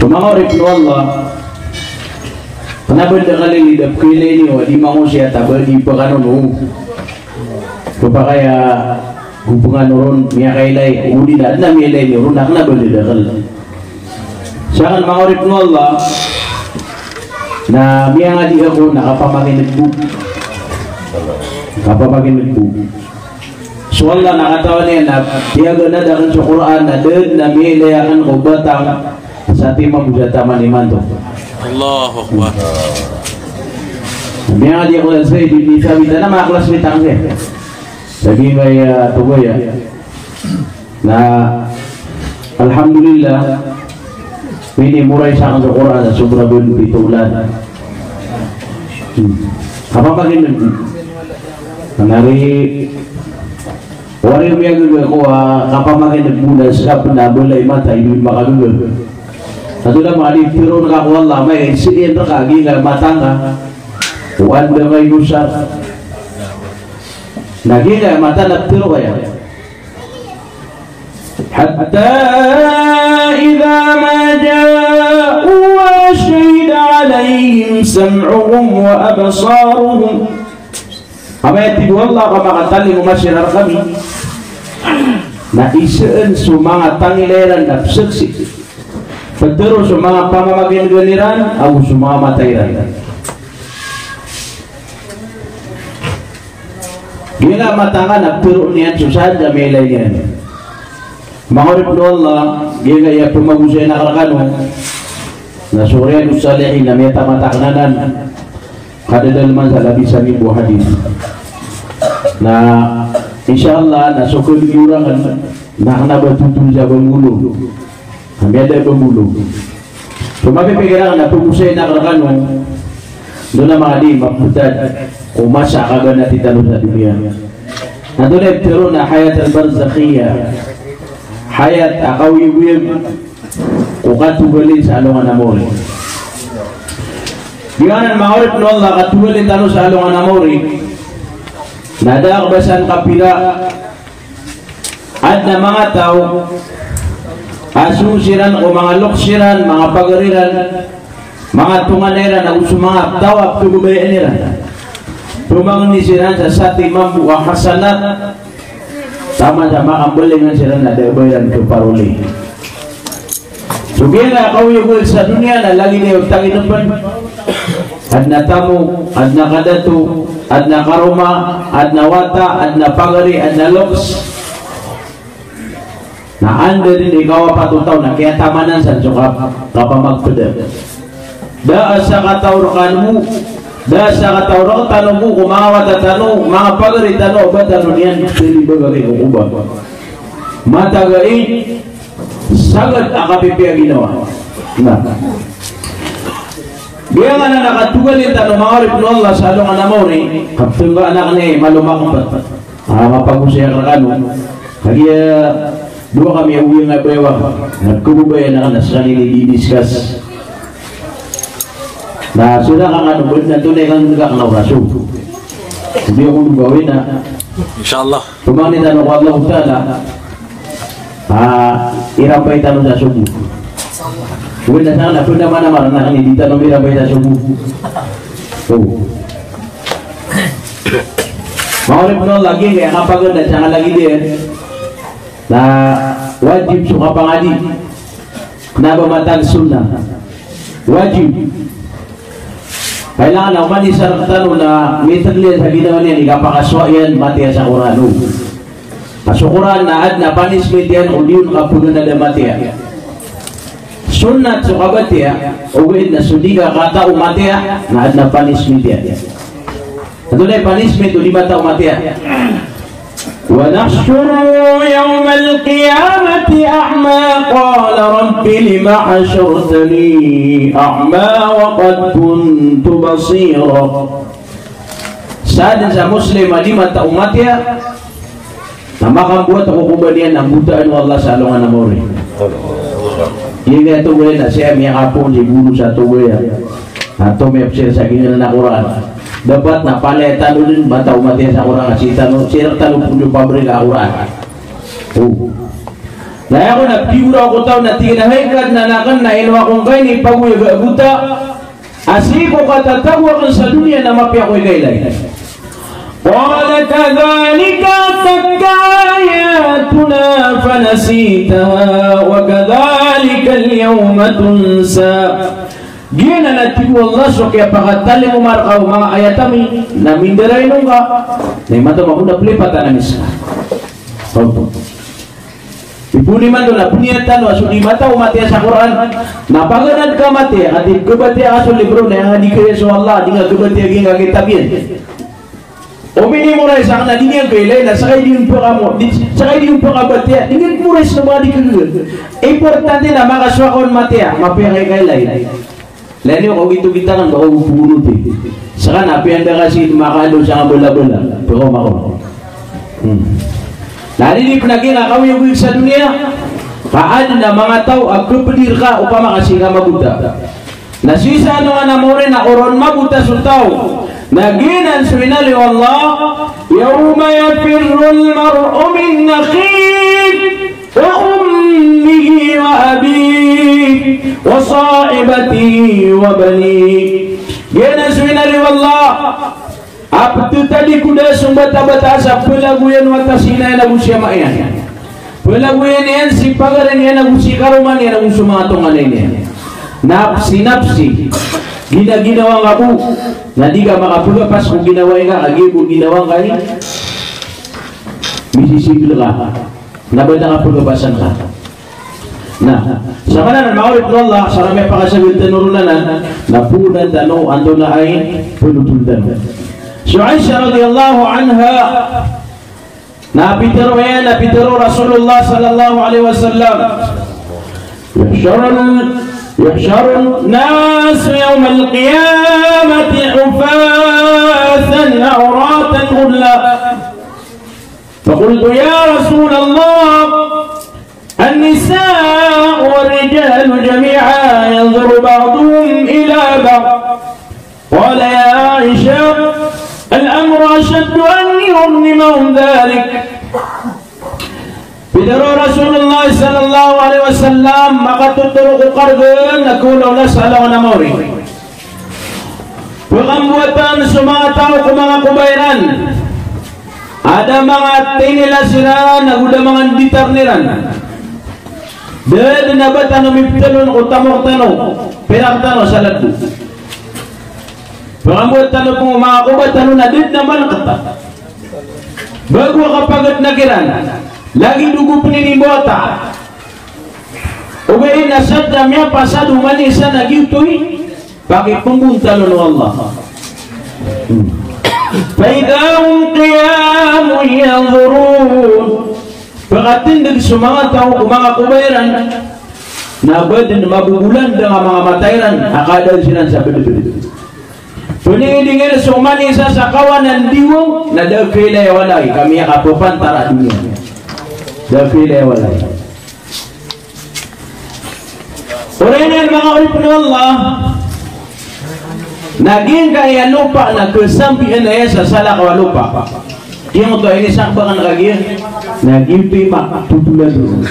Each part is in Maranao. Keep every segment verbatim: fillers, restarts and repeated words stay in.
Manga oripn o Allah, kna ba da kalilid a pkhailay niyo a di mangosiyat a ba di pkanono. Kapakay a gobngan o ron miyakailay, o di na adn a miyailay niyo ron, na kna ba da kalilid. Sakn manga oripn o Allah, na miyangadi ako na kapamakin'g bo. Kapamakin'g bo. So Allah na katawan iyan na piyaganad akn so Qur'an na da dn a miyailay akn ko batang sa timan bo sa taman imanto. Allahu Akbar. Miyangadi ako na Zaid ibn Thabit, na manga classmate akn siya. Sa giyangkaya, ah, togaya. Na, alhamdulillah, minimoray sakn so Qur'an sa sobra bo pito olan. Hmm. Kapamakin'g bo. Nari, wari miyagaga ko, ah, kapamakin'g bo na ska pn a balay mata i di makagaga. Antonaa i pitharo ngka ko Allah, amay ka sii rka a giyangkaya mata ngka, o anda ngka inosar. Na giyangkaya mata na pitharo ka iyan. حتى إذا ما جاءوها شهد عليهم سمعهم وأبصارهم. Amay a tig o Allah ka makatalingoma siran rkami, na isaan so manga tangila iran na pzaksi. Pitharo so manga pamamakin'gan iran, ago so manga mata iran. Giyangkaya mata ngka na ptharoon iyan so sadn a miyailay niyan. Manga oripn o Allah, giyangkaya pmagosay akn rkano na so Riyadus Salihin a miyatamat akn anan. Kadadalman sa labi sanggibo a hadith. Na, insha Allah, na so kaliyo rakn na kna ba totol sa bangolo. Kami ada bangolo. So mapipikir akn na pagosay akn rkano, antonaa i mapmbtad ko masa a kaganati tano sa doniya. Antonaa i pitharo na hayat al-barzakhiyah. Hayat a kaoyagoyag ko katogalin sa alongan a maori. Giyanan manga oripn o Allah, katogalin tano sa alongan a maori. Na da a kba san kapira Adn a manga taw a so siran ko manga loks iran, manga pagari ran, manga tonganay ran, ago so manga taw a pkhababayaan iran. Tomangni siran sa satiman bo a hasanat, taman sa makambalingan siran a da a ba iran khaparoli. So giyangkaya kaoyagoyag sa doniya na lagid iyan o tangidn pn. Adn a tamok, adn a kadato, adn a karoma, adn a wata, adn a pagari, adn a loks. Na anda dn i kawapat o taw na kiyatamanan san so kap-, kapamagpda. Da a sakataw rkano bo, da a sakataw rktano bo ko manga wata tano, manga pagari tano, a ba tano niyan pthalibagaki ko kobor. Matagai, Sagad a kapipiya ginawa. Na. Giyanan a katogalin tano manga oripn o Allah sa alongan a maori, kaptngka anak ni malomakmpt. A, mapagosay akn rkano. Kagiya dowa kami a oyagoyag a bayaw akn. Na khababayaan akn a skaniyan i di-discuss. Na so da ka ngka no bad na tonay ka ngka kna o raso. Di ako no gawin na. Insha Allah. Tomangni tano ko Allahu Ta'ala a irambay tano sa sogo. Oway na sa kna pn a mana marna kn i di tano mirambay sa sogo. O. Manga oripn o Allah, lagid iyan a kapaganda sa lagid iyan na wajib so kapangadi. Kna ba matag sunnah. Wajib. Kailangan a oman i isa rktano na mitgl iyan sa ginawa niyan i kapakasowa iyan matiya sa Qur'an. O. A so Qur'an na adn a punishment iyan o di on kapaganada matiya. Sunnat so kabatiya, ogaid na so di ka katao matiya, na adn a punishment iyan. Antonaa i punishment o di matao matiya? ونحشره يوم القيامة أعمى قال رب لم حشرتني أعمى وقد كنت بصيرا. Sadn sa Muslim a di matao matiya, na makambowat ko kobor iyan a mbotaan o Allah sa alongan a maori. Giya togo iyan na siya miyakapoon si goro sa togo iyan. Na tomiyapsir sa giyanan a Qur'an. Dapat na palaya tano dn matao matiya sa Qur'an, ka sii tano, sii rktano pn pabri ka Qur'an. O. Na aya ko na pigora ko taw na tig iyan a hay Kadnan akn na ino akongka ini pagoyag a bota a sii ko katatago akn sa doniya na mapiya ko i kailay. Qala kadhalika atatka ayatuna fanasitaha wa kadhalikal yawma tunsa. Giyanan a tig o Allah so kiyapakatalingoma rka o manga ayat ami, na mindaraynon ka, na imanto mambo na plipatan ami ska. Ipoon imanto na pniyat tano a so di mataw matiya sa Qur'an, na paganad ka matiya, ka di kabatiya ka so libro na aya di kaya so Allah, di nga kabatiya giyangkai a kitab iyan. O minimemorize ka na di niyan kailay na ska i di on pkamo, di, ska i di on pkabatiya, di niyan memorize na ba di kagag. Importante na makasowa ka on matiya, mapiya ka i kailay. Lagid o kaogitogit akn, ba ko pogonoti. Ska na apiya anda ka sii makaalo sa nga balabala. Pkaoma ko. Hmm. Na di di pn a giyangkai a kaoyagoyag sa doniya. Ka adn a manga taw a kapdi rka opama ka sii ka mabota. Na sii sa alongan a maori na oron mabota so taw. Na giyanan so inaloy o Allah, yawma yafirrul mar'u min akhihi wa ummihi wa abihi wa sahibatihi wa banihi. Giyanan so inaloy o Allah a pthatadikoda so mbatabata sa plagoyan o wata si ina iyan ago si ama iyan. Plagoyan iyan si pagari niyan ago si karoma niyan ago so manga tonganay niyan. Nafsi, nafsi. Ginaginawa ngka bo, na di ka makapagapas ko ginawai ngka, kagiya bo ginawa ngka i misisingil ka. Na ba da kapagapasan ka. Na, sa maana nan, manga oripn o Allah, sa miyapakasagad tano ron anan, na poon tano antonaa i pnotol tano. So Aisha radhiyallahu anha, na pitharo iyan, na pitharo o Rasulullah sallallahu alaihi wasallam, yuhsharun, yuhsharun nasu yawmal qiyamati hufatan uratan ghurla. Faqultu, ya Rasulallah, an-nisa'u war-rijalu jami'an, yanzuru ba'duhum ila ba'd. Qala, ya Aisha, al-amru ashaddu an yurhimahum dhalik. Pitharo o Rasulullah sallallahu alaihi wasallam, makatotoro ko kargn a kaolaola sa alongan a maori. Pkambowatan so manga taw ko manga kobay iran. A da manga tinila siran, ago da manga nditarn iran. Da dn a ba tano mipthalon ko tamok tano, pirak tano sa ladbo. Pkambowatan o pn o manga kobay tano na da dn a malkt. Bago a kapagtna kiran, lagid o go pn ini mbawata. Ogaid na sadn a miyapasad o mani isa na giyoto i pakipmbontalon o Allah. Fa idha hum qiyamun yanzurun. Pkatindg so manga taw ko manga kobay iran, na ba dn mabobolandang a manga mata iran a kaadaan siran sa bdbd. Pningidingn so mani isa sa kawanan diwang, na da a kailay a walay, ka miyakapapantara a doniya. Da a kailay a walay. Oriyan iyan, manga oripn o Allah, na giyangkai a lopa na kasambian iyan sa salakaw a lopa. Giyangkoto a inisakbakan ka giya, na giyoto i matotolan ron.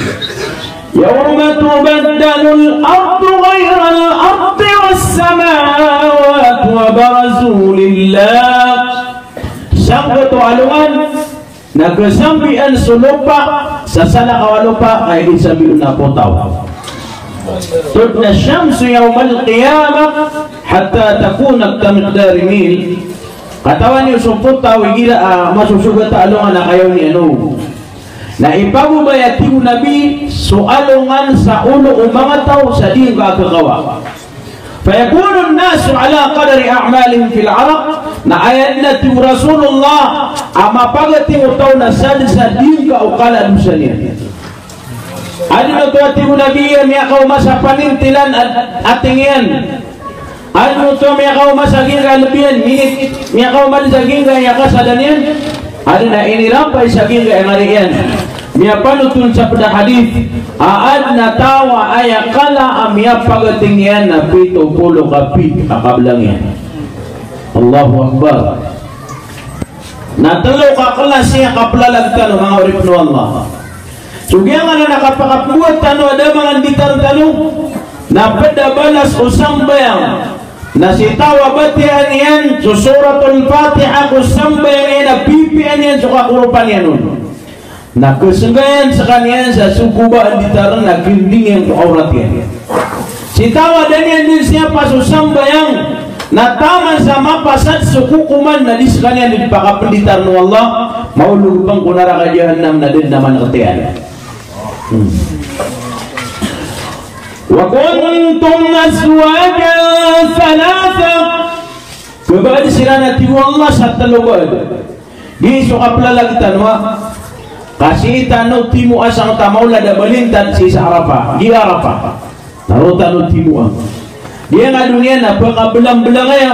Yawma tubaddalul ardu ghayral ardi was samawatu wa barazu lillah. Sangkoto a alongan na kasambian so lopa sa salakaw a lopa a inisambi on na potaw. Tudna shamsu yawmal qiyamah hatta takuna kamiqdari mil. Katawan iyo so potaw igira a masosogat a alongan a kayaw niyan on. Na ipagobay a tig o Nabi so alongan sa olo o manga taw sa di ngka kakawa. Fayakunun nasu ala qadri a'malihim fil araq. Na aya dn a tig o Rasulullah a mapagating o taw na sadn sa di ngka o kala a dosa niyan. Adn oto a tig o Nabi a miyakaoma sa panintilan a ating iyan. Adn oto a miyakaoma sa giyangkai a lbi iyan, minit, miyakaoma dn sa giyangkai a kasada niyan. Adn a inirampay sa giyangkai a ngari iyan. Miyapanotol sa pd a hadith a adn a taw a aya kala a miyapagating iyan na pito polo ka pit a kablang iyan. Allahu Akbar. Na tlo ka klasi a kaplalag tano, manga oripn o Allah. So giyangkanan a kapakapmbowat tano a da a manga nditar tano, na pd a balas o sambayang na si taw a batiyaan iyan so Suratul Fatiha ko sambayang iyan a pipiyaan iyan so kakoropan iyan on, na kasnggayan skaniyan sa so koba a nditar na knding iyan ko awrat iyan. Si taw a da niyan dn siyapa so sambayang, na taman sa mapasad so kokoman na di skaniyan dn pakapnditarn o Allah, maolog pn ko naraka Jahannam na da dn a mankt iyan. Hmm. Wa kuntum azwajan thalatha. Khabaad siran a tig o Allah sa tlo baad. Di so kaplalag tano a, ka sii tano timoa sangta maolad a balintan sii sa Arafah. Di Arafah. Na roo tano timoa. Di aya nga doniya na pkablang-blang aya.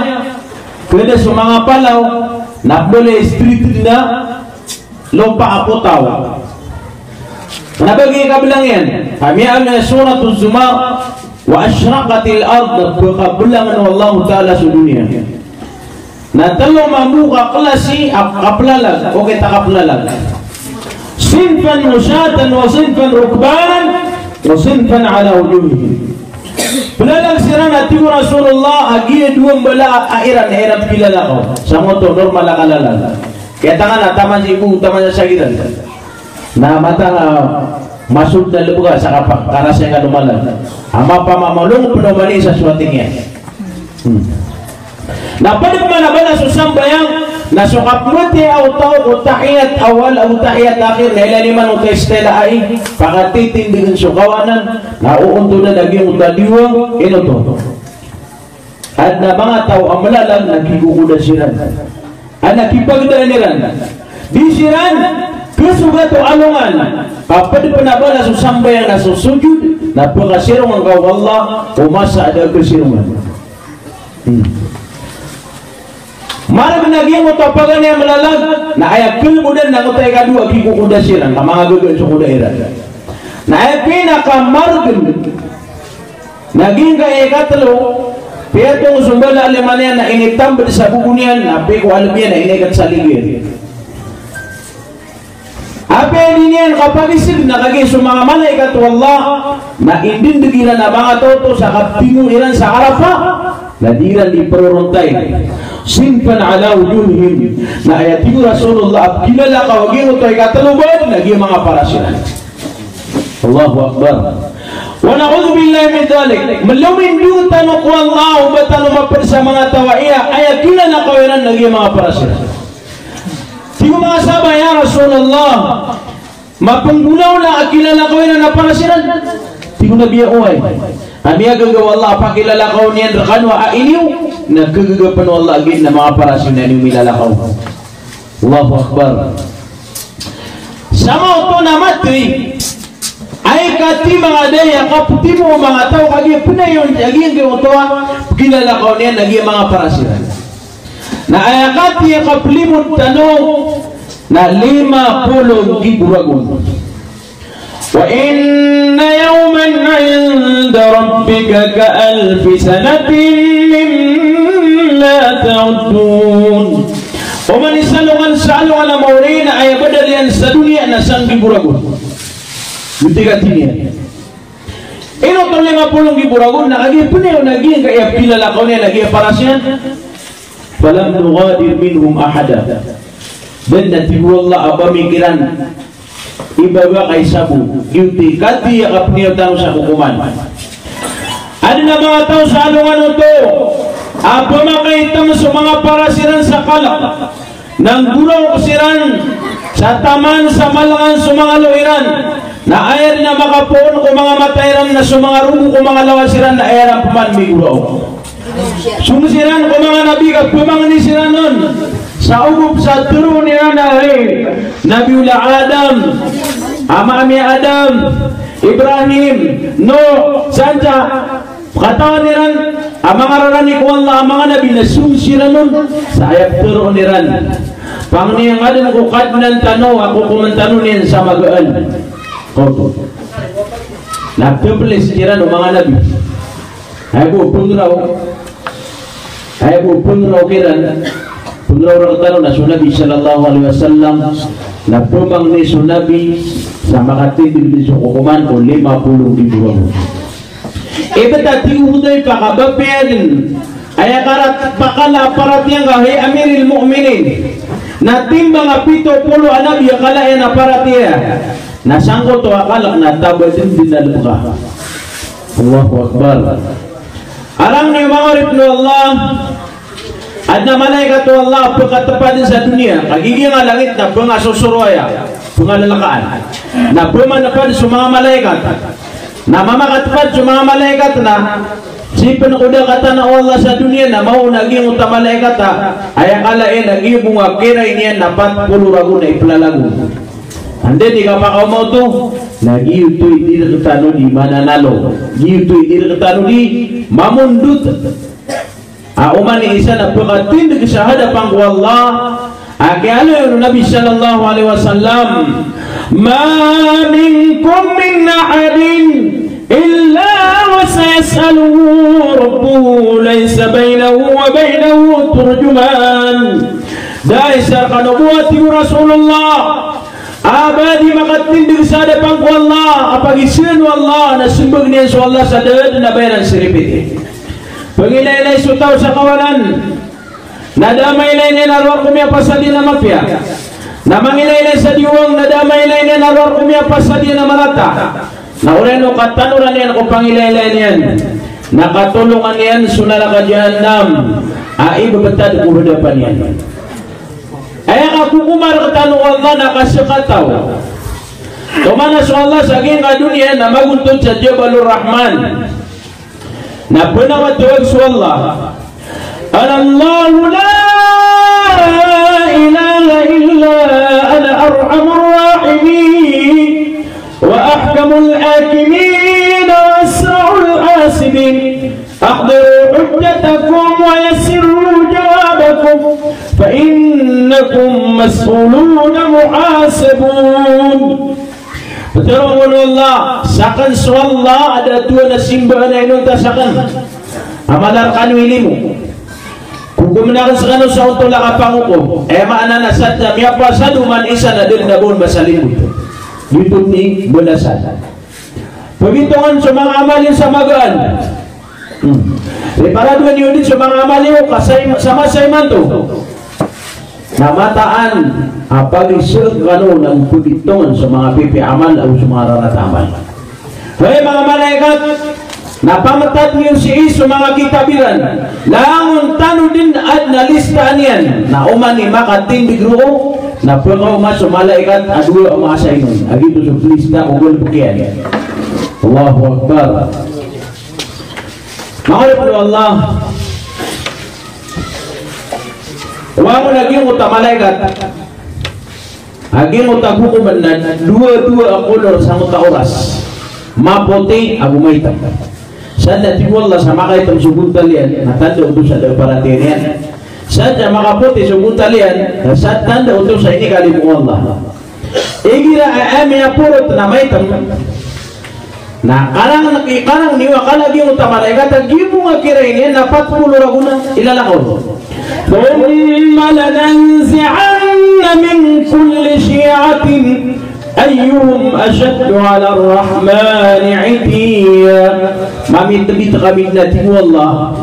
Kda so manga palaw, na pd a street na lopa a potaw. Na ba giya kablang iyan? Ka miyaaloy a Suratuz Zumar, wa ashraqatil ard, pkablang o Allah Ta'ala so doniya. Na tlo mambo ka klasi a kaplalag, o kitaplalag. Sinfan mashatan wa sinfan rukbanan wa sinfan ala wujuhihim. Plalag siran a tig o Rasulullah a giya dowa mbala a iran, iran pilalakaw. Sa moto normal a kalalag. Kaya tangan a taman sa ibo, taman sa sagiran. Na matag a masod na lbga sa kapa-, karasay ka domalan. A mapamamalong pn oman i sa so ating iyan. Hmm. Na pd pman a balas o sambayang, na so kapmbatiya o taw ko tahiyat awal, o tahiyat akhir, na ilay niman o taw istila ai, pakatitindgn so kawanan, na oontodan a giyangkoto a diwang, inoto. Adn a manga taw a mlalag na kigogoda siran. Adn a kipagdaan iran. Di siran khasogat o alongan. Ka pd pn a balas o sambayang na so sojud, na pkhasirongan ka o Allah, o masa a da a khasirongan. Hmm. Margn a giyangkoto a paganay a mlalag, na aya kalbodan na ngoto a ikadowa a kigogoda siran, ka manga gagaan so goda iran. Na aya pinakamargn, na giyangkaya ikatlo, piyatong so mbala a lima niyan na initambd sa bobo niyan, na piko a lbi iyan na inikat sa ligi iyan. Apiya di niyan kapagisg na kagiya so manga malaikat o Allah, na indndg iran a manga taw oto sa kaptimo iran sa Arafah, na di iran di prorontay. Sinfan ala wujuhihim, na aya tig o Rasulullah a pkilalakaw a giyangkoto a ikatlo baad, na giya manga paras iran. Allahu Akbar. Wa na'udhu billahi min dhalik. Mlomindong tano ko Allah o ba tano mapd sa manga taw a iya, aya kilalakaw iran na giya manga paras iran. Tig o manga sahabah, "Ya Rasulullah, mapenggolawla a kilalakaw iran a paras iran?" Tig o Nabi a oway. Ka miyagaga o Allah a pakilalakaw niyan rkano a iniyo, na khagaga pn o Allah a giya manga paras iran a iniyo milalakaw. Allahu Akbar. Sa maoto na mathay, ay katimangada iyan a kaptimo o manga taw kagiya pnayon, kagiya giyoto a kilalakaw niyan a giya manga paras iran. Na aya kati a kaplimod tano na lima polo nggibo ragon. Wa inna yawman inda rabbika ka alfi sanatin mimma ta'uddun. Oman i salongan sa alongan a maori na aya badal iyan sa doniya na sanggibo ragon. Giyoto i kati niyan. Ino oto lima polo nggibo ragon na kagiya pnayon a giyangkaya kilalakaw niyan a giya paras iyan. Falam nughadir minhum ahada. Da dn a tig o Allah a ba mi kiran ibabakay sa bo. Giyoto i kati a kapniyo tano sa kokoman. Adn a manga taw sa alongan oto a pmakaitam so manga paras iran sa kalk. Na nggoraok siran sa taman sa malangan so manga lo iran. Na aya dn a makapoon ko manga mata iran na so manga rogo ko manga lawas iran na aya ran pman migoraok. Song siran ko manga nabi ka pmangni siran on sa ogop sa toroon iran a hay Nabiyullah Adam, ama ami a Adam, Ibrahim, Nuh, sanca katawan iran a manga rarani ko Allah a manga nabi na song siran on sa aya ptharoon iran. Pangni nga dn ko Kadnan tano a kokoman tano niyan sa magaan. Kaoto. Na pthaplist kiran o manga nabi. Aya bo pngraw. Aya bo pngraw kiran. Pngraw rktano na so Nabi sallallahu alaihi wasallam. Na pmangni so Nabi sa makatindg dn so kokoman ko lima polo ribo ragon. Ibt a tig o Hudhayfah ka ba pn aya karat-, pakala a paratiyaya ngka, hay Amiril Mu'minin, na timbang a pito polo a nabi a kala iyan a paratiyaya, na sangkoto a kalk na tabadn dn a lbka. Allahu Akbar. Arang niyo manga oripn o Allah, adn a malaikat o Allah a pkatpad sa doniya, kagiya a langit na pngasosoro aya, pngalalkaan. Na pmanpad so manga malaikat. Na mamakatpad so manga malaikat na sii pn ko dakatan o Allah sa doniya na maona giyangkoto a malaikat a aya kala iyan a giya bo nga kiray niyan na pat polo ragon a iplalagon. Anda di kapakaoma oto, na giyoto i di rktano di mananalo. Giyoto i di rktano di mamondot. A oman i isa na pkatindg sa hadapan ko Allah, a kiyaaloy o Nabi sallallahu alaihi wasallam, "Ma minkum min ahadin illa wa sayas'aluhu rabbuhu laysa bainahu wa bainahu turjuman." Da isa rkano bo, a tig o Rasulullah, a ba di makatindg sa hadapan ko Allah a pagiza o Allah na smbag iyan so Allah sa da dn a bayaran sii ripit. Pangilaylay so taw sa kawanan na da a mailay niyan a rowar ko miyapasad iyan a mapiya. Na mangilaylay sa diwang na da a mailay niyan a rowar ko miyapasad iyan a marata. Na oriyan o katanoran iyan ko pangilaylay niyan, na katolongan iyan so naraka Jahannam a ibebetad ko hadapan iyan. Aya kakokoman rktano o Allah na kaskataw. Toman a so Allah sa giyangkai a doniya na magontod sa Jabalur Rahman. Na pnawatawag so Allah, "Ana Allahu la ilaha illa ana arhamur rahimin, wa ahkamul hakimin, wa asra'ul hasibin. Ahdiru hujjatakum wa yassirru jawabakum, fa innakum mas'uluna muhasabun." Ptharoon o Allah, sakn so Allah a da a tohan a simbaan a inonta sakn a mala rkano i limo. Kokomen akn skano sa ontola a pangokom. Aya maana na sadn a miyapasad oman i isa na da dn a ba on ba sa limo. Giyoto i balasan. Pagitongn so manga amal iyo sa magaan. Hmm. Di para dowa niyo dn so manga amal iyo ka sa, sa masa imanto. Na mataan a pagizaan kano na pagitongn so manga pipiya amal ago so manga rarata a amal. Hay manga malaikat, na pamatad niyo sii so manga kitab iran. Langon tano dn adn a listaan iyan. Na oman i makatindg roo, na pkaoma so malaikat a dowa a manga saino. A giyoto so plista ko galbk iyan. Allahu Akbar. Manga oripn o Allah. Oway, a giyangkoto a malaikat a giyangkoto a kokomen na dowa-dowa a kolor sangkoto a oras. Mapoti ago maitm. Sadn a tig o Allah sa makaitm so bontal iyan, na tanda oto sa da a paratiyaya niyan. Sadn a makapoti so bontal iyan, na sa tanda oto sa inikalimo o Allah. Igira a miyaporot na maitm, na karang, karang niyo a kala giyangkoto a malaikat a giya bo nga kiray niyan na pat polo ragon a ilalakaw. Thumma lananzi'anna min kulli shi'atin ayyuhum ashaddu 'alar rahmani 'itiyya. Mamitbit kami dn, a tig o Allah,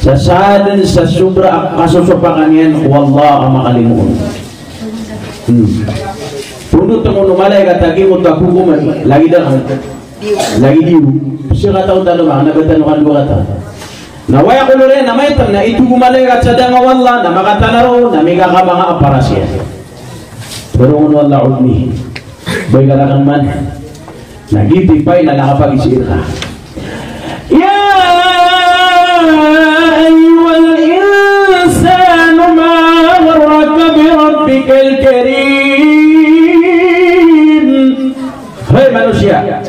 sa sadn sa sobra a kasosopakan iyan ko Allah a makalimo on. Hmm. Pondotn o malaikat a giyangkoto a kokomen, lagid a, lagid iyo. Pzakataw tano, manga, na ba tano kandowa kataw. Na oway a kolor iyan na maitm, na itogo o malaikat sa danga o Allah, na makatana roo, na mingkakamanga a paras iyan. Ptharoon o Allah, "Udni." Bagi ka rakn man. Na giyoto i pay na lakapagiza rka. Ya ayyuhal insanu ma gharraka bi rabbikal karim. Hay manosiya,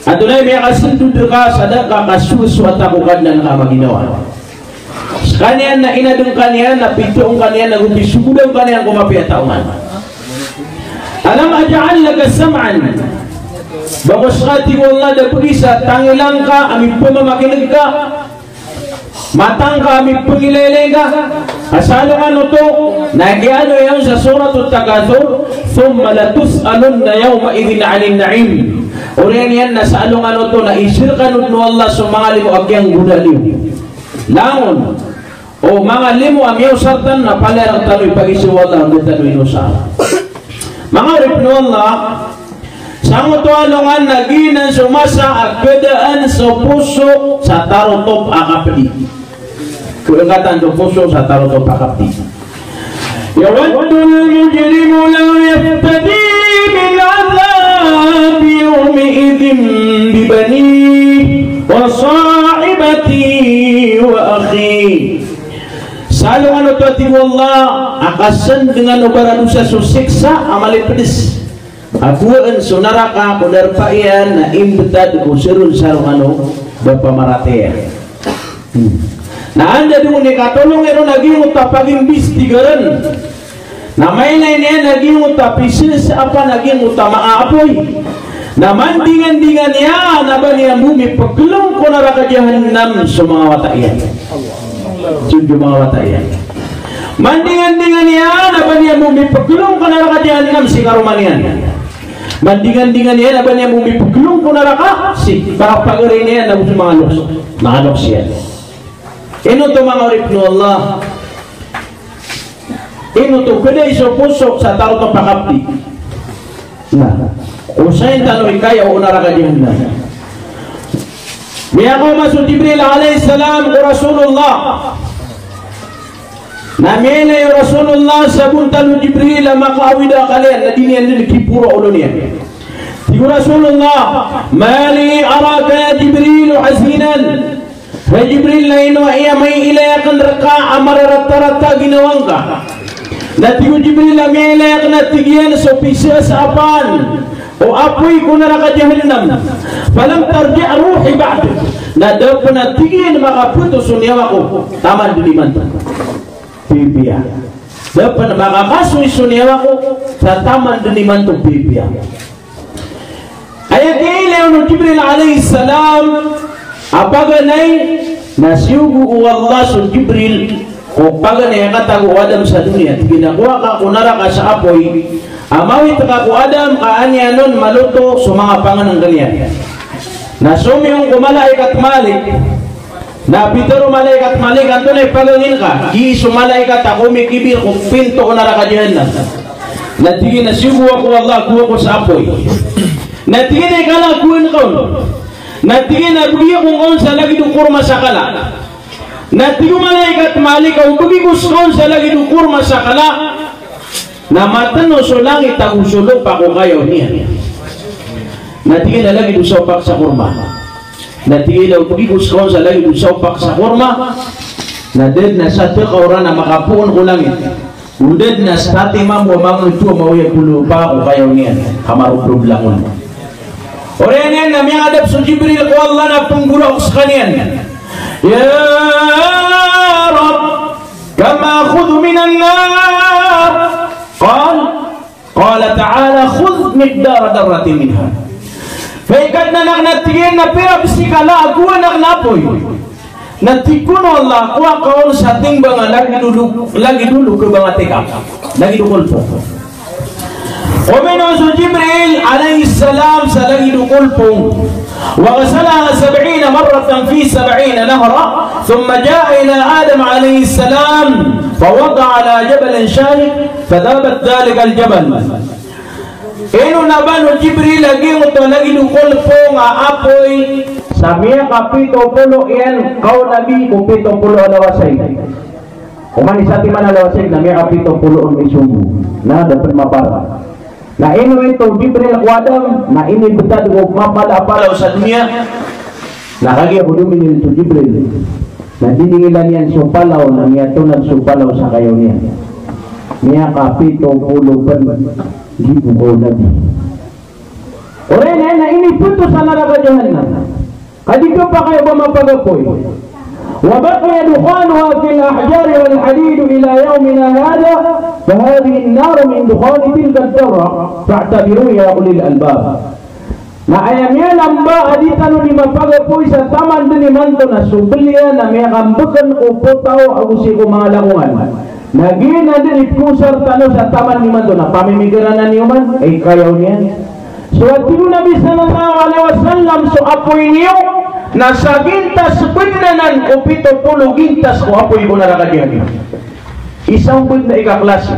antonaa i miyakasndod rka sa da ka kasosoat ko Kadnan ka a maginawa. Skaniyan na inadn ka niyan, na pitoon ka niyan, na go pisogodan ka niyan ko mapiya a taw man. Alam aj'al laka sam'an. Ba ko ska, tig o Allah, da pgisa tangila ngka a mipmamakineg ka, mata ngka a mipngilaylay ka. Ka sa alongan oto, na giyaaloy on sa Suratut Takathur, Thumma latus'alunna yawma'idhin 'anin na'im. Oriyan iyan na sa alongan oto na iza rekano den o Allah so manga limo a kiyanggoda niyo. Langon o manga limo a miyaosar tano na palaya rektano i pagiza o Allah, anda tano inosar. Manga oripen o Allah, sangoto a alongan na giyanan so masa a kadaan so poso sa tarotop a kapedi. Kadaan so poso sa tarotop a kapedi. Yawaddul mujrimu law yaftadi min adhabi yawma'idhin bibanihi wa sahibatihi wa akhihi. Sa alongan oto, a tig o Allah, a kasendengan o baradosa so siksa a malipedes a kowaan so naraka ko darpa iyan na imbetad ko seron sa alongan o da pamaratiyaya. Hmm. Na anda den i katolong iron a giyangkoto a pagimbistigaren. Na mailay niyan a giyangkoto a pisesaapan a giyangkoto a maapoy. Na mandingandingan iyan a ba niyan bo mipegelong ko naraka Jahannam so manga wata iyan. So manga wata iyan. Mandingandingan iyan a ba niyan bo mipegelong ko naraka Jahannam si karoma niyan. Mandingandingan iyan a ba niyan bo mipegelong ko naraka si para pagari niyan na bo so manga loks, manga loks iyan. Ino oto, manga oripen o Allah? Ino oto, kadai so poso sa tarotop a kapedi. Na osayin tano i kaya o naraka Jahannam. Miyakaoma so Jibril alayhis salam ko Rasulullah. Na miyailay o Rasulullah sa bontal o Jibril a makaawid a akal iyan, na di niyan den kiporo a olo niyan. Tig o Rasulullah, "Ma li araka ya Jibril hazinan?" Hay Jibril, na ino a aya maiilay aken reka a mararatarata a ginawa ngka? Na tig o Jibril a miyailay aken, a tig iyan, so pisesaapan o apoy ko naraka Jahannam. Falam tarji' ruhi ba'd. Na da pen, a tig iyan, makapeto so niyawa ko taman den imanto. Pipiya. Da pen makakasoy so niyawa ko sa taman den imanto, pipiya. Aya kiyailay on o Jibril alayhis salam a paganay, na siyogo o Allah so Jibril ko paganay a katago o Adam sa doniya. Tig iyan a kowa ka ko naraka sa apoy a mawit ka ko Adam ka an iyan on maloto so manga pangenengken iyan. Na somiyong ko malaikat Malik. Na pitharo o malaikat Malik, antonaa i pagangin ka? Giya so malaikat a komikibir ko pinto o naraka Jahannam. Na tig iyan a siyogo ako o Allah, gowa ako sa apoy. Na tig iyan a ikala, gowaan ka on. Na tig iyan a begi ako ngka on sa lagid o korma sa kala. Na tig o malaikat Malik a o begi ko ska on sa lagid o korma sa kala, na mateno so langit ago so lopa ko kayaw niyan. Na tig iyan a lagid o saopak sa korma. Na tig iyan a o begi ko ska on sa lagid o saopak sa korma, na da den a satekaw ran a makapoon ko langit. O da den a satiman bo a manga oto a maoyag ko lopa ko kayaw niyan, ka marobrog langon. Oriyan iyan na miyangadap so Jibril ko Allah na penggoraok sekaniyan. Ya Rabb, kam akhudhu minan nar? Qal, qala ta'ala, khudh miqdara dharratin minha. Hay Kadnan aken, a tig iyan, na pira bes i kala a gowaan aken a apoy? Na tig kon o Allah, kowa ka on sa timbang a lagid o lo-, lagid o lokebang a tika. Lagid o kolpong. Ominom so Jibril alayhis salam sa lagid o kolpong. Wa ghasalaha sab'ina marratan fi sab'ina nahra, thumma ja'a ila Adam alayhis salam, fa wada'a ala jabalin shahiq, fa dhahabat dhalikal jabal. Inonaban o Jibril a giyangkoto a lagid o kolpong a apoy sa miyakapito polo iyan ka o Nabi ko pito polo a lawasayg. Oman i satiman a lawasayg na miyakapito polo on misombo. Na da pen mapar. Na inowit o Jibril ko Adam, na inibetad ko mapala a palaw sa doniya. Na kagiya ko dominil so Jibril, na diningilan iyan so palaw, na miyatonag so palaw sa kayaw niyan. Miyakapito polo pen gibo ka o Nabi. Oriyan iyan na inipeto sa naraka Jahannam. Ka di kapakay o ba mapagapoy. Wa baqiya dukhanuha fil ahjari wal hadid ila yawmina hadha, fa hadhihi an-nar min dukhani tilka ad-darra, fa'tabiru ya ulil albab. Na aya miyanamba a di tano di mapagapoy sa taman den imanto na so belian a miyakambeken ko potaw ago sii ko manga lakongan. Na giyanan dn i pkosar tano sa taman imanto na pamimikiran iyan man, ikayaw niyan. So a tig o Nabi sallallahu alaihi wasallam, so apoy niyo na sa gintas bdn anan ko pito polo gintas ko apoy ko naraka Jahannam. Isa o bdn a ikaklasi.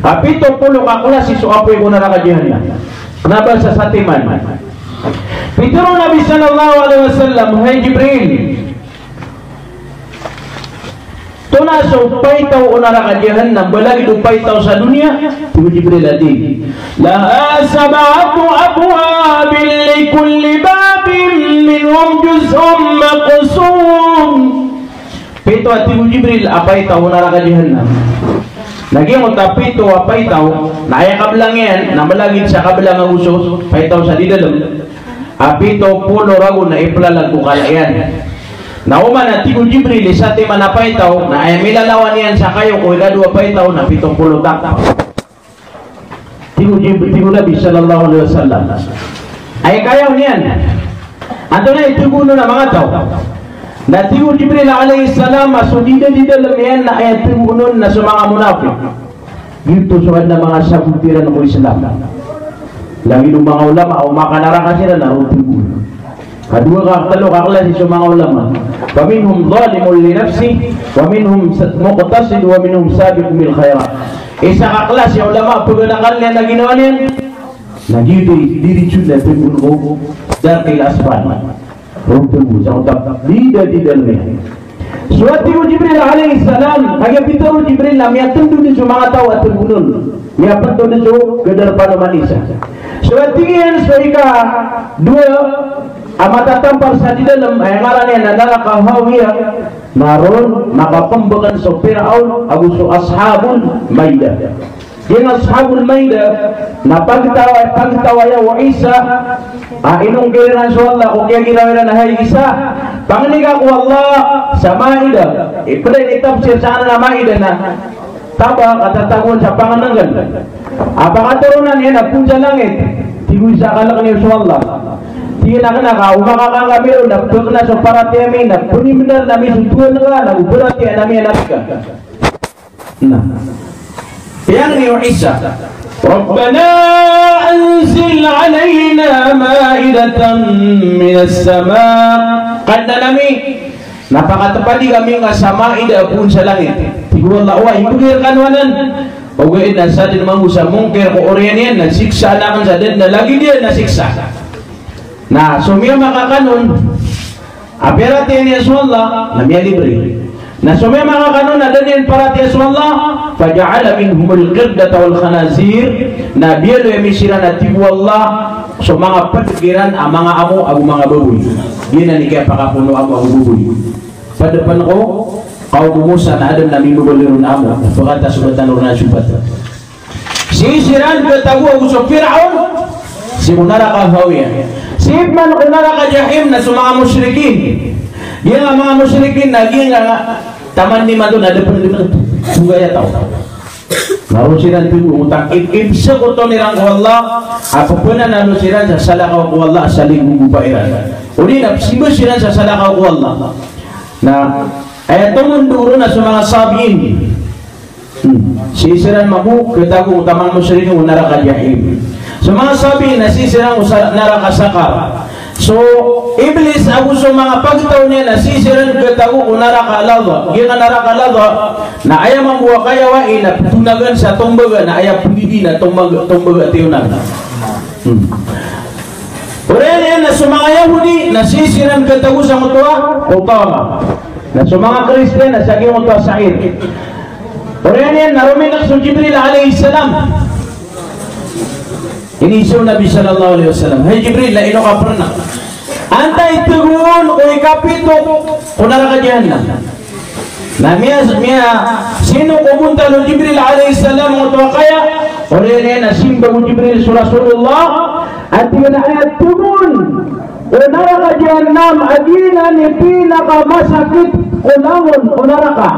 A pito polo ka klasi so apoy ko naraka Jahannam. Kna ba sa satiman. Pitharo o Nabi sallallahu alaihi wasallam, hay Jibril, antonaa so paitaw o naraka Jahannam, ba lagid o paitaw sa doniya? Tig o Jibril a di. Laha sab'atu abwabin likulli babin minhum juz'un maqsum. Pito a tig o Jibril a paitaw o naraka Jahannam. Na giyangkoto a pito a paitaw, na aya kablang iyan, na malagid sa kablang ago so paitaw sa di dalm. A pito polo ragon a iplalag ko kala iyan. Na oman a tig o Jibril i satiman a paitaw, na aya milalawan iyan sa kayo ko ikadowa a paitaw na pito polo tak. Tig o Jib-, tig o Nabi sallallahu alaihi wasallam, ay kayaw niyan. Antonaa i tig on a manga taw? Na tig o Jibril alayhis salam a so di da, di dalm iyan na aya tig on na so manga munafiq. Giyoto so adn a manga sabotiran ko Islam. Lagid o manga ulama o makanaraka siran na roo tig on. Kadowa ka, katlo ka klasi so manga ulama. Faminhum zalimun li nafsihi, wa minhum sa-, muqtasid, wa minhum sabiqun bil khairat. Isa ka klasi a ulama, pganakn iyan a ginawa niyan. Na giyoto i diritso na tig on ko darkil asfal. Roo tig on, sa otak, di da, di dalm iyan. So a tig o Jibril alayhis salam, kagiya pitharo o Jibril na miyatndo dn so manga taw a tig on. Miyapntod so kadar panoman isa. So a tig iyan so ikadowa a matatampar sa di dalm, aya ngaran iyan na naraka Hawiyah, na ron makapmbgan so Fir'aun ago so Ashabul Maidah. Giyangkai a Ashabul Maidah na pagtaw-, pagtaw aya o Isa a inongkir iran so Allah ko kiyagiraw iran a hay Isa, pangni ka ko Allah sa Maidah. Ipd iyan i tafsir sa anan a Maidah na taba, katatagoan sa pangnngkn. A pakatoronan iyan na poon sa langit. Tig o Isa a kalk niyo so Allah. Tig iyan a kna ka, o makakangka mi ron na pkna so paratiyaya mi na pnimnar ami so Tuhan ka, na o paratiyaya ami a Nabi ka. Na piyangni o Isa, Rabbana anzil alayna ma'idatan minas sama'. Kadnan ami, na pakatpadi kami ngka sa ma'idah a poon sa langit. Tig o Allah, oway, imbgay rkano anan. Ogaid na sadn mambo sa mongkir ko oriyan iyan na siksaan akn sa da dn a lagid iyan a siksa. Na so miyamakakan on a piyaratiyaya niyan so Allah na miyalibre. Na so miyamakakan on a da niyan paratiyaya so Allah, faja'ala minhumul qiradata wal khanazir, na biyaloy ami siran a tig o Allah so manga pd kiran a manga amo ago manga baboy. Giyanan i kiyapakapoon o amo ago baboy. Pd pn ko kawm o Musa na adn a mimbabaling ron a amo, pkata so batan ron a sopat. Sii siran khatago ago so Fir'aun sii ko naraka Hawiyah. Sii pman ko naraka Jahim na so manga mushrikin. Giyangkai a manga mushrikin na giyangkai a taman imanto na da pn dn pgaya taw. Na roo siran tig o otak, ip-, ipsik oto iran ko Allah a ppananalo siran sa salakaw ko Allah a salinggogopa iran. Odi na psimba siran sa salakaw ko Allah. Na aya tomon dn ron na so manga Sabi'in. Hmm. Sii siran mambo khatago o taman mushrikin ko naraka Jahim. So manga Sabi'in na sii siran ko sa-, naraka Saqar. So Iblis ago so manga pagtaw niyan na sii siran khatago ko naraka Ladha. Giyangkai a naraka Ladha na aya mambo a kayawai na ptonagan sa tombaga na aya pogidi na tombag-, tombaga tiyonan. Hmm. Oriyan iyan na so manga Yahudi na sii siran khatago sa ngoto a Qutama. Na so manga Kristiyan na sa giyangkoto a Sa'ir. Oriyan iyan na rominak so Jibril alayhis salam. Iniiza o Nabi sallallahu alayhi wasallam, hay Jibril, na ino ka prnak? Antaa i tig on ko ikapito ko naraka Jahannam? Na miya, miya, sino ko bontal o Jibril alayhis salam oto a kaya? Oriyan iyan na simbag o Jibril so Rasulullah, a tig iyan a aya tig on o naraka Jahannam a giyanan i pinakamasakit ko langon o naraka.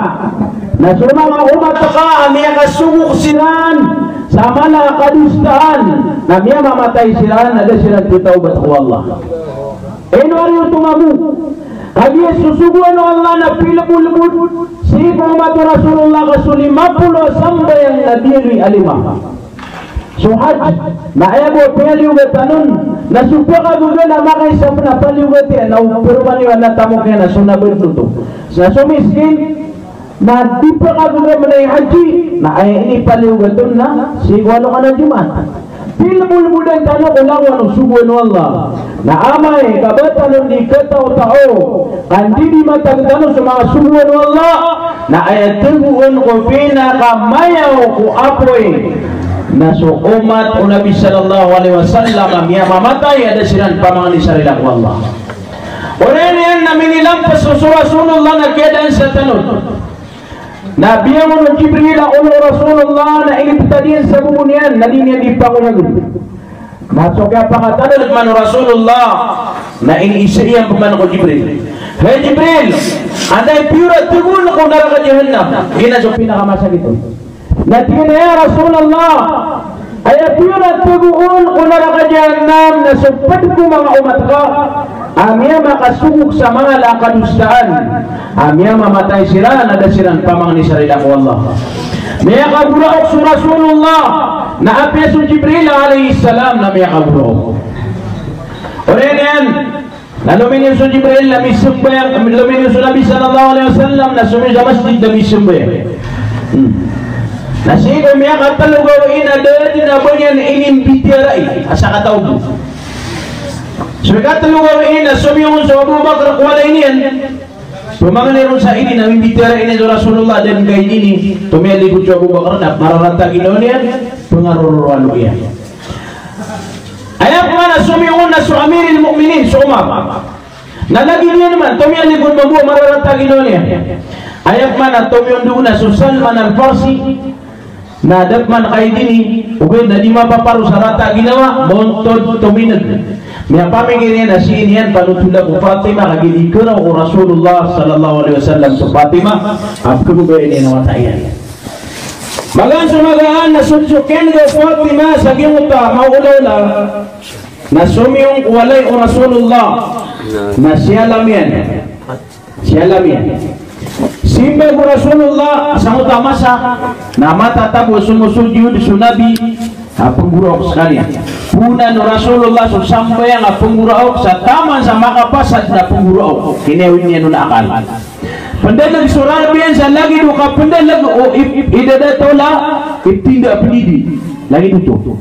Na so manga omat ka a miyakasogok siran sa mala a kadosaan, na miyamamatay siran na da siran ptawbat ko Allah. Ino ari oto mambo? Kagiya so sogoan o Allah na pilbolbod sii ko omat o Rasulullah ka so lima polo a sambayang na di aloy a lima. So Hajj, na aya bo a piyaliyogatan on, na so piyakagaga na makaisa pn a paliyogati na o poroman iyo a na tamok iyan na so na bantotop. Na so miskin, na di piyakagaga mnay Hajj, na aya inipaliyogat on na sii ko alongan a Jumaat. Pilbolbodan tano ko langowan o sogoan o Allah. Na amay ka ba tano di kataotao, ka di di matag tano so manga sogoan o Allah, na aya tagoon ko pinakamayaw ko apoy na so omat o Nabi sallallahu alaihi wasallam a miyamamatay a da siran pamangni sa rila ko Allah. Oriyan iyan na minilampas so Rasulullah na kiyadaan sa tanod. Na biyangon o Jibril a olo o Rasulullah na iniptad iyan sa bobo niyan na di niyan di pangonagn. Na so kiyapakatanod pman o Rasulullah na iniisa iyan pman ko Jibril. Hay Jibril, antaa i piyoran tagoon ko naraka Jahannam? Giyanan so pinakamasakit on. Na tig iyan a, ya Rasulullah, aya piyoran tagoon ko naraka Jahannam na so pd ko manga omat ka a miyamakasogok sa manga lakadosaan a miyamamatay siran a da siran pamangni sa rila ko Allah. Miyakagoraok so Rasulullah na apiya so Jibril alayhis salam na miyakagoraok. Oriyan iyan, na lominiyo so Jibril na misambayang, lominiyo so Nabi sallallahu alaihi wasallam na somiyo sa masjid na misambayang. Hmm. Na sii ko miyakatlo gawii na da dn a ba niyan inimbitiyarai a sakataw bo. So ikatlo gawii na somiyo on so Abu Bakar ko walay niyan. Pamangni ron sa ini na mimbitiyarai niyan so Rasulullah, da dn kaidini, tomiyalikod so Abu Bakar na mararata ginawa niyan, pangarorowalo iyan. Aya pman a somiyo on na so Amirul Mu'minin, so Umar. Na lagid iyan man, tomiyalikod mambo a mararata ginawa niyan. Aya pman a tomiyondog na so Salman Al-Farsi, na da pman kaidini, ogaid na di mapaparo sa rata ginawa, montod tomineg. Miyapamikir iyan a sii niyan panotola ko Fatima, kagiya di karaw o Rasulullah sallallahu alaihi wasallam so Fatima, a pkhababayaan iyan a wata iyan. Magaan so magaan na so, so kenega o Fatima sa giyangkoto a maolaola, na somiyong ko walay o Rasulullah, na siyalam iyan. Siyalam iyan. Simba ko Rasulullah, sangkoto a masa, na matatago a somosojod so Nabi, a pnggoraok skaniyan. Poonan o Rasulullah so sambayang a pnggoraok sa taman sa makapasad na pnggoraok. Kiniyaawid niyan on a akal. Pndalag so rarb iyan sa lagid o kapndalag o ip-, idadatola, iptinda a pndidi. Lagid oto.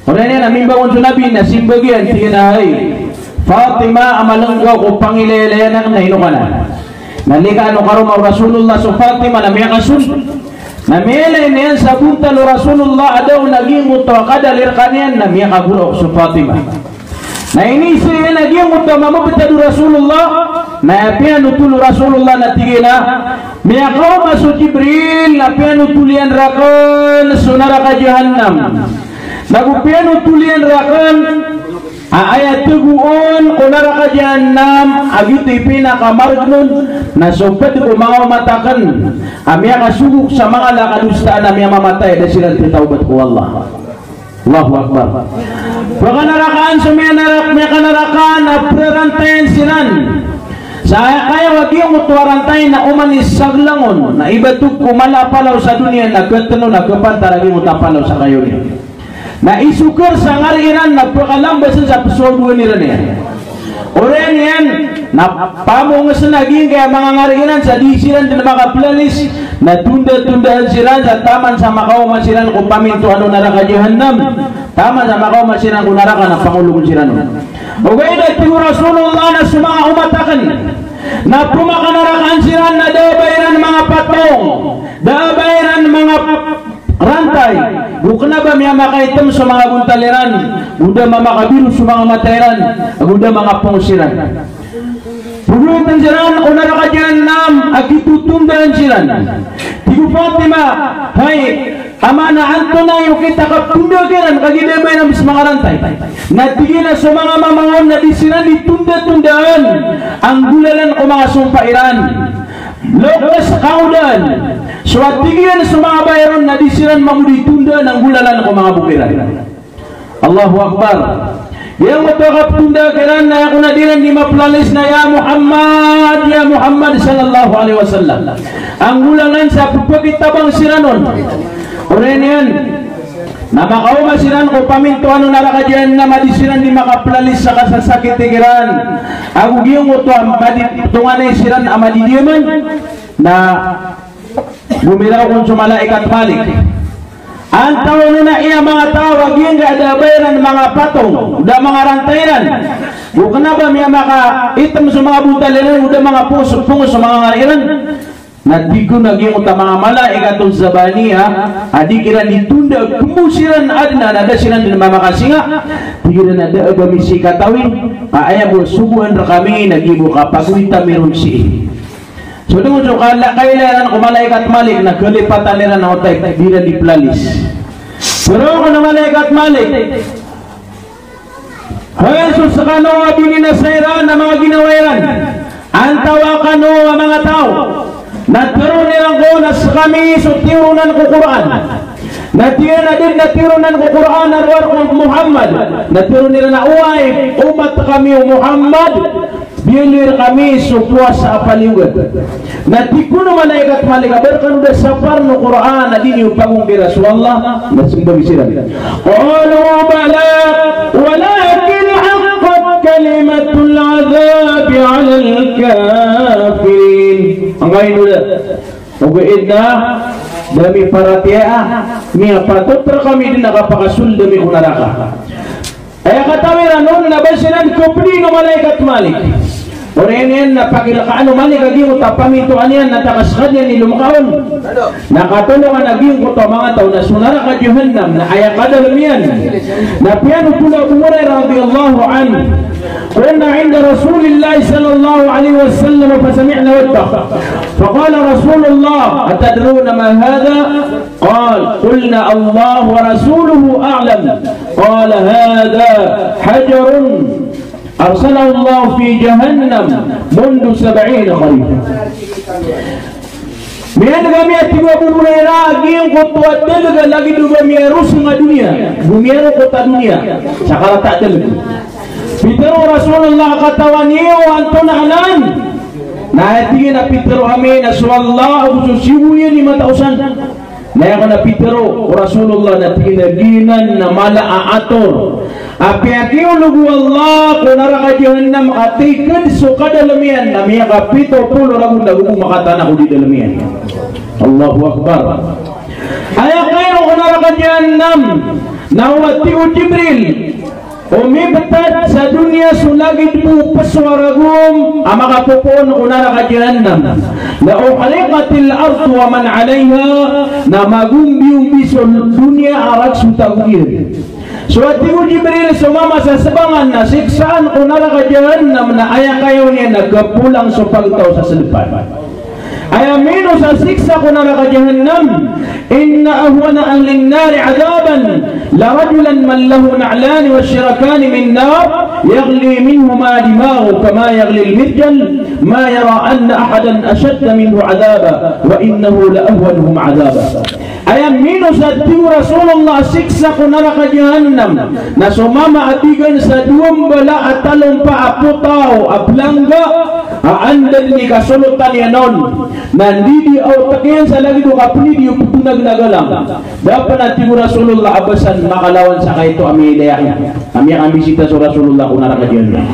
Oriyan iyan na mimbangon so Nabi na simbag iyan, tig iyan a, hay Fatima, a malnggaw ko pangilaylayan akn na ino ka nan. Na likaan o karoma o Rasulullah so Fatima na miyakasold. Na miyailay niyan sa bontal o Rasulullah a da on a giyangkoto a kadali rkaniyan na miyakagoraok so Fatima. Na iniisa iyan a giyangkoto a mamabtad o Rasulullah, na aya piyanotol o Rasulullah na tig iyan a, miyakaoma so Jibril na piyanotol iyan rakn so naraka Jahannam. Nago piyanotol iyan rakn a aya tagoon ko naraka Jahannam a giyoto i pinakamargn on na so pd ko manga omat akn a miyakasogok sa manga lakadosaan a miyamamatay a da siran tatawbat ko Allah. Allahu Akbar. Pkanarakaan so miyanarak, miyakanarakaan a prarantayan siran. Sa aya kayaw a giyangkoto a rantay na oman i saglangon na ibato ko mala a palaw sa doniya na ktno na kpantar a giyangkoto a palaw sa kayaw niyan. Na isokar sa ngari iran na pkalambasan sa psoadoan iran iyan. Oriyan iyan na pamongesn a giyangkaya manga ngari iran sa di siran dn makaplalis, na tondatondaan siran sa taman sa makaoma siran ko pamintoan o naraka Jahannam, taman sa makaoma siran ko naraka na pangologn siran on. Ogaid a tig o Rasulullah na so manga omat akn na pmakanarakaan siran na da a ba iran manga patong, da a ba iran manga rantay, go kna ba miyamakaitm so manga bontal iran, go da mamakabiro so manga mata iran, go da mangapong siran. Pgoyotn siran o naraka Jahannam a kitotondaan siran. Tig o Fatima, hay ama, na antonaa i okit a kaptonda kiran kagiya da a ba iran bs manga rantay? Na tig iyan a so manga mama on na di siran di tondatondaan a nggolalan ko manga sompa iran. Loks kangodaan. So a tig iyan so manga baya ron na di siran mambo di tondaan a nggolalan ko manga bok iran. Allahu Akbar. Giyangkoto a kaptonda kiran na aya kon a di ran di maplalis na ya Muhammad, ya Muhammad sallallahu alaihi wasallam. Anggolalan sa pepakitabang siran on. Oriyan iyan na makaoma siran ko pamintoan o naraka jahannam a di siran di makaplalis sa kasasakiti kiran. Ago giyangkoto a madi tonganay siran a madidiyaman na gomiraw kon so malaikat Malik. Antaa on a aya manga taw a giyangkai a da a ba iran manga patong, da a manga ranta iran. Go kena ba miyamakaitm so manga bontal iran, go da a manga pongos, pongos so manga ngari iran. Na tig on a giyangkoto a manga malaikat o Zabaniya a di kiran di tonda a kembo siran aden a da siran den mamakasinga. Tig iran a da a ba mi sii katawi a aya bo a sogoan rekami na giya bo kapagowit ami ron sii. So den so kala-, kaila iran ko malaikat Malik na kalipatan iran a otai, di iran di plalis. Pero ko na malaikat Malik, hay so sekano a bininasa iran a manga ginawa iran, antaa kano a manga taw, na teroon iran ko na sekami so tiyoronan ko Qur'an. Na tig iran a den a tiyoronan ko Qur'an a rowar ko Muhammad. Na teroon iran a oway, omat kami o Muhammad. Biyaloy rekami so powasa a paliyogat. Na tig kon o malaikat Malik a ba rekano da saparen o Qur'an a di niyo pagongkira so Allah? Na sembag siran, qalu bala, walakin haqqat kalimatul adhabi alal kafirin. Angkaino da? Ogaid na da mi paratiyaya, miyapatot rekami den a kapakasold ami ko naraka. Aya katawi iran on na ba siran kapediin o malaikat Malik. Oriyan iyan na pakilakaan o Malik a giyangkoto a pamintoan iyan na takas ka niyan i lomakaon. Na katolongan a giyangkoto a manga taw na so naraka jahannam na aya kadalem iyan. Na piyanothol o Abu Hurairah radhiyallahu anhu, kunna inda Rasulillah sallallahu alaihi wasallam fasami'na waddah. Faqala Rasulullah, atadruna ma hadha? Qal, qulna, Allah wa rasuluhu a'lam. Qala, hadha hajarun arsalahu Allah fi jahannam mundu sab'ina kharifa. Miyaneg ami, a tig o Abu Hurairah, a giyangkoto a daleg a lagid o ba miyarosong a doniya, go miyarokot a doniya, sa karata a daleg. Pitharo o Rasulullah a katawan iyo antonaa anan? Na aya tig iyan a pitharo ami na so Allah ago so siyogo iyan i mataosan. Na aya kon a pitharo o Rasulullah na tig iyan a giyanan na mala a ator a piyakiolog o Allah ko naraka jahannam a tiked so kadalem iyan na miyakapito polo ragon ago bo makatanak o di dalem iyan. Allahu Akbar. Aya kairo ko naraka jahannam na o tig o Jibril, o mibtad sa doniya so lagid bo o peso a ragom a makapopoon ko naraka jahannam. La uhriqatil ardu wa man alayha, na magombiombi so doniya a rag so tago iyan. So a tig o Jibril, so mama sa sebangan na siksaan ko naraka jahannam na aya kayaw niyan na kapolang so pagtaw sa selepan. Aya minos a siksa ko naraka jahannam, inna ahwana ahlin nari adhaban la rajulan man lahu na'lani wa shirakani min nar, yaghli minhuma dimaghuhu kama yaghli al-mirjal, ma yara anna ahadan ashadda minhu adhaban, wa innahu la ahwanuhum adhaban. Aya minos a tig o Rasulullah a siksa ko naraka jahannam na so mama a bigan sa dowa mbala a talompa a potaw a belangga a anda den i kasolotan iyan on, na ndidi a otek iyan sa lagid o kapnidi o petonag na galang. Da pen a tig o Rasulullah a ba san makalawan sa kaito a miyailay aki, a miyakambisita so Rasulullah ko naraka jahannam.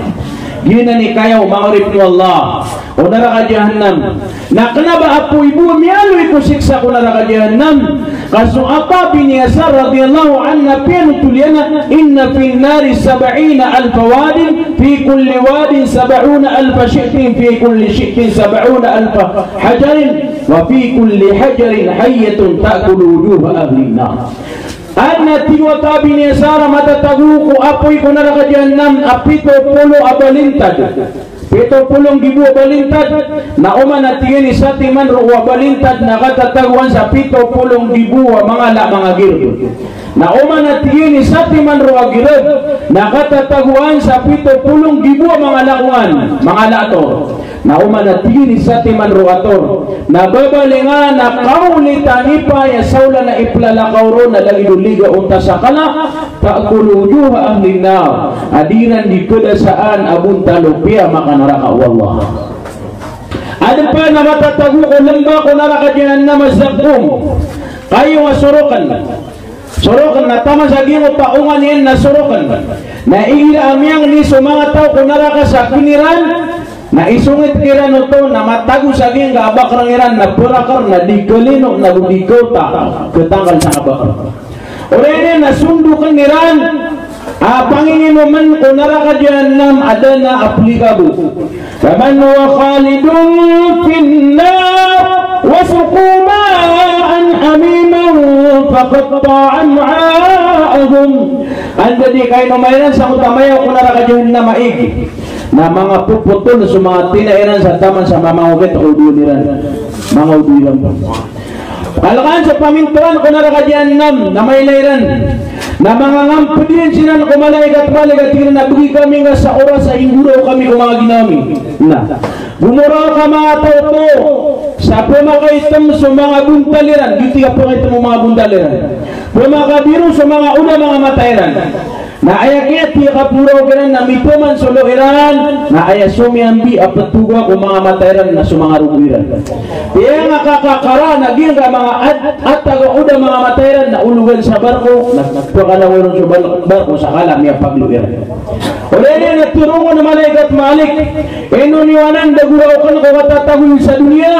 Giyanan i kayaw, manga oripn o Allah, o naraka jahannam. Na kena ba apoy bo a miyaaloy ko siksa ko naraka jahannam. Ka so Ata bin Yasar radhiyallahu anhu na piyanothol iyan a, inna fin nari sab'ina alfa wadin, fi kulli wadin sab'una alfa shi'tin, fi kulli shi'tin sab'una alfa hajarin, wa fi kulli hajarin hayyatun ta'kulu wujuha ahlin nar. Adn a tig o Ata bin Yasar a matatago ko apoy ko naraka jahannam a pito polo a balintad. Pito polo nggibo a balintad, na oman a tig iyan i satiman roo a balintad na katatagoan sa pito polo nggibo a manga la, manga girb. Na oman a tig iyan i satiman roo a girb na katatagoan sa pito polo nggibo a manga lakongan, manga la ator. Na oman a tig iyan i satiman roo a taw na babalingan a kaolitani pa aya sa olan a iplalakaw ron na lagid o liga o onta sa kala, ta'kulu wujuha ahlin nar, a di iran di kadasaan a bontal o piyamakanaraka o Allah. Adn pn a matatago ko lmba ko naraka Jahannam a Zaqqum, kayo a sorokn. Sorokn na taman sa giyangkoto a onga niyan na sorokn. Na igira a miyangni so manga taw ko naraka sa kn iran, na isongit kiran oto na matago sa giyangka a bakrng iran na prakr na di kalino na go di kawta, ktangkal sa bakrng. Oriyan iyan na sondokn iran a panginginomn ko naraka Jahannam a dana a plikabo. Faman huwa khalidun fin nar wa suqu ma'an hamiman faqatta'a am'a'ahum. Anda di kainoma iran sa oto a mayaw ko naraka Jahannam a ig, na manga ppotol so manga tina iran sa taman sa mamangogit ko odowan iran. Manga odo iran. Alkan sa pamintoan ko naraka Jahannam na mailay iran. Na mangangampd iyan siran ko malaikat, malaikat iran a bgi kami nga sa oras a inggoraw kami ko manga ginawa mi. Na gomoraw ka manga taw oto sa pmakaitom so manga bontal iran, giyoto i kapakaitom o manga bontal iran. Pmakabiro so manga oda manga mata iran. Na aya kiyatiyakaporaw kiran na mitoman so lo iran, na aya somiyambi a ptoga ko manga mata iran na so manga rogo iran. Aya nga kakakara na giyangka manga at-, atag a oda manga mata iran na ologan sa barko, na pkalawan ron so bar-, barko sa kala miyapaglo iran. Oriyan iyan na torongon o malaikat Malik, ino niyo anan da goraw kn ko katatago iyo sa doniya?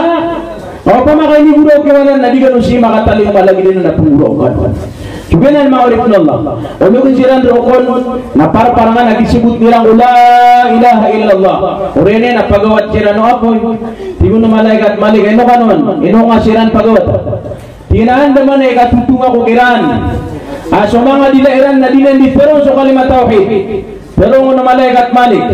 Opama ka inigoraw ki iyo anan na di kano sii makatalingoma lagid inan a pnggoraw kano. So giyanan manga oripn o Allah. Ologn siran roo kon na parparangan a gisbot iran ko la ilaha illallah. Oriyan iyan na pagawat siran o apoy. Tig on o malaikat Malik, ino kano man? Ino nga siran pagawat? Tig iyan a andamanaya i katotonga ko kiran a so manga dila iran na di nan di tharoon so kalima tawhid. Tharoon o malaikat Malik,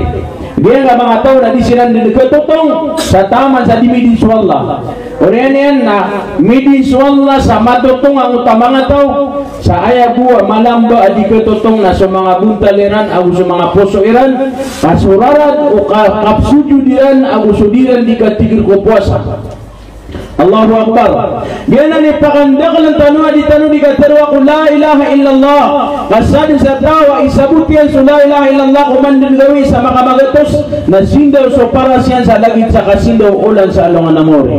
giyangka manga taw na di siran dn katotong sa taman sa di midin so Allah. Oriyan iyan na midin so Allah sa matotong angkoto a manga taw sa aya bo a malamba a di katotong na so manga bontal iran ago so manga poso iran, ka so rarad o ka-, kapsojod iran ago so di iran di katigr ko powasa. Allahu Akbar. Giyanan i pakandakln tano a di tano di katharoa ko la ilaha illallah. Ka sadn sa taw a isabot iyan so la ilaha illallah ko mandn gawii sa makamagatos na sindaw so paras iyan sa lagid sa kasindaw o olan sa alongan a maori.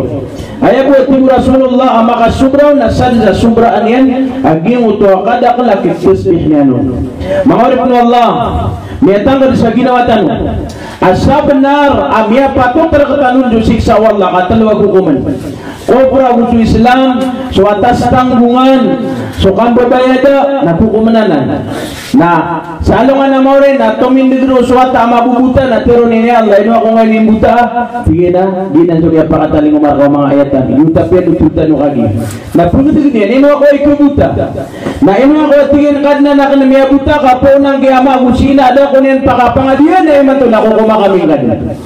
Aya bo a tig o Rasulullah a makasobra on na sadn sa sobraan iyan a giyangkoto a kadakl a kitasbih niyan on. Manga oripn o Allah, miyatangkd sa ginawa tano a sabnar a miyapatot rktano on so siksa o Allah ka tlo a kokomn. Kofr ago so Islam, so atas tanggongan, so kambabayada, na kokomn anan. Na sa alongan a maori na tomindg roo so wata a mabobota na tharoon iyan i Allah, ino ako nga inimbota? Tig iyan a, giyanan so miyapakatalingoma rka o manga ayat ami. Iyo tapiya do totano kagi. Na pngdg iyan, ino ako ikabota? Na ino ako, tig iyan, Kadnan akn miyabota ka poon angkai ama ago si ina, da ako niyan pakapangadian a imanto na kokoma kami ngka dn.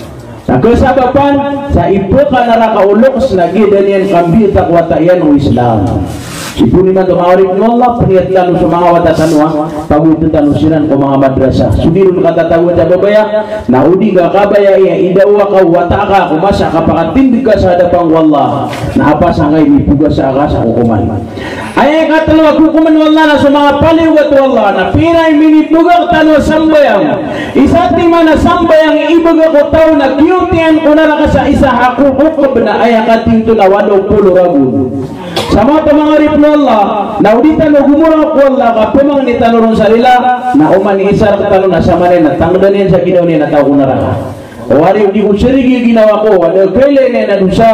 Na kasabapan sa ipkanaraka o loks na giya da niyan kambiyata ko wata iyan o Islam. Sii pn imanto manga oripn o Allah, pniyat tano so manga wata tano a pagoytn tano siran ko manga madrasa. So di ron katatagoan sa babaya, na o di ngka kabaya iya, idawa ka o wata ka ko masa a kapakatindg ka sa hadapan ko Allah, na apasang ka i mipogasa ka sa kokoman. Aya ikatlo a kokomn o Allah na so manga paliyogat o Allah na pira i minibagak tano a sambayang. Isa timan a sambayang i ibagak o taw na giyoto iyan ko naraka sa isa a kokokb na aya kathingto na walo polo ragon. Sa maoto manga oripn o Allah, na o di tano gomoraok o Allah ka pmangni tano ron sa rila, na oman i isa rktano na samanaya na tangdaan iyan sa ginawa niyan a taw ko naraka. O ari, o di ko srigi a ginawa ko, a da a kailay niyan a dosa,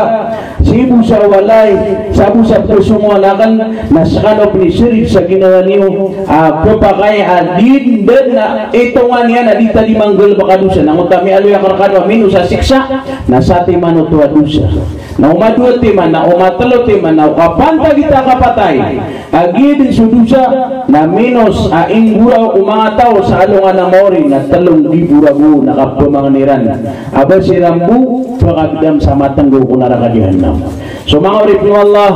sii bo sa walay, sa bo sa psongowan akn, na skano pn i srig sa ginawa niyo a kapakay a di dn a itongan iyan a di ta di manggalbk a dosa. Na angkoto a miyaaloy akn rkano a minos a siksa, na satiman oto a dosa. Na o madowa timan, na o matlo timan, na o kapantag i ta kapatay. A giya dn so dosa na minos a inggoraw o manga taw sa alongan a maori na tlo nggibo ragon a kapmangni ran. A ba siran bo pkabdam sa matnggaw ko naraka Jahannam. So manga oripn o Allah,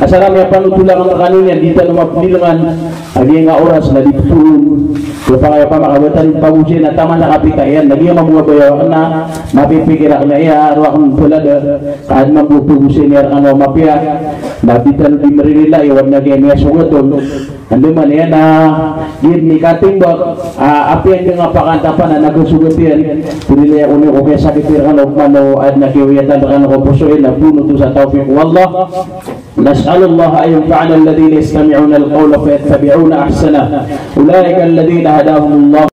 asar a miyapanothol akn rkano niyan, di tano mapnilngan a giyangkai a oras na di pthoon. Kiyapakay a opama ka ba tano pagosay na taman sa kapita iyan, na giya mambo a baya akn na mapipikir akn a iya, roo akn balad, ka adn mambo pagosay niyan rkano a mapiya, na di tano di mririla, iwan na giya miyasogat on. Andamanaya na giya dn i katimbang a apiya dn a pakantapan a kasogat iyan, pnilaya ko niyo ko kiyasakit iyan rkano, opama o adn a kiyaoyatan rkano ko poso iyan, na phoon oto sa tawfiq o Allah. نسأل الله أن ينفعنا الذين يستمعون القول فيتبعون أحسنه. أولئك الذين هداهم الله.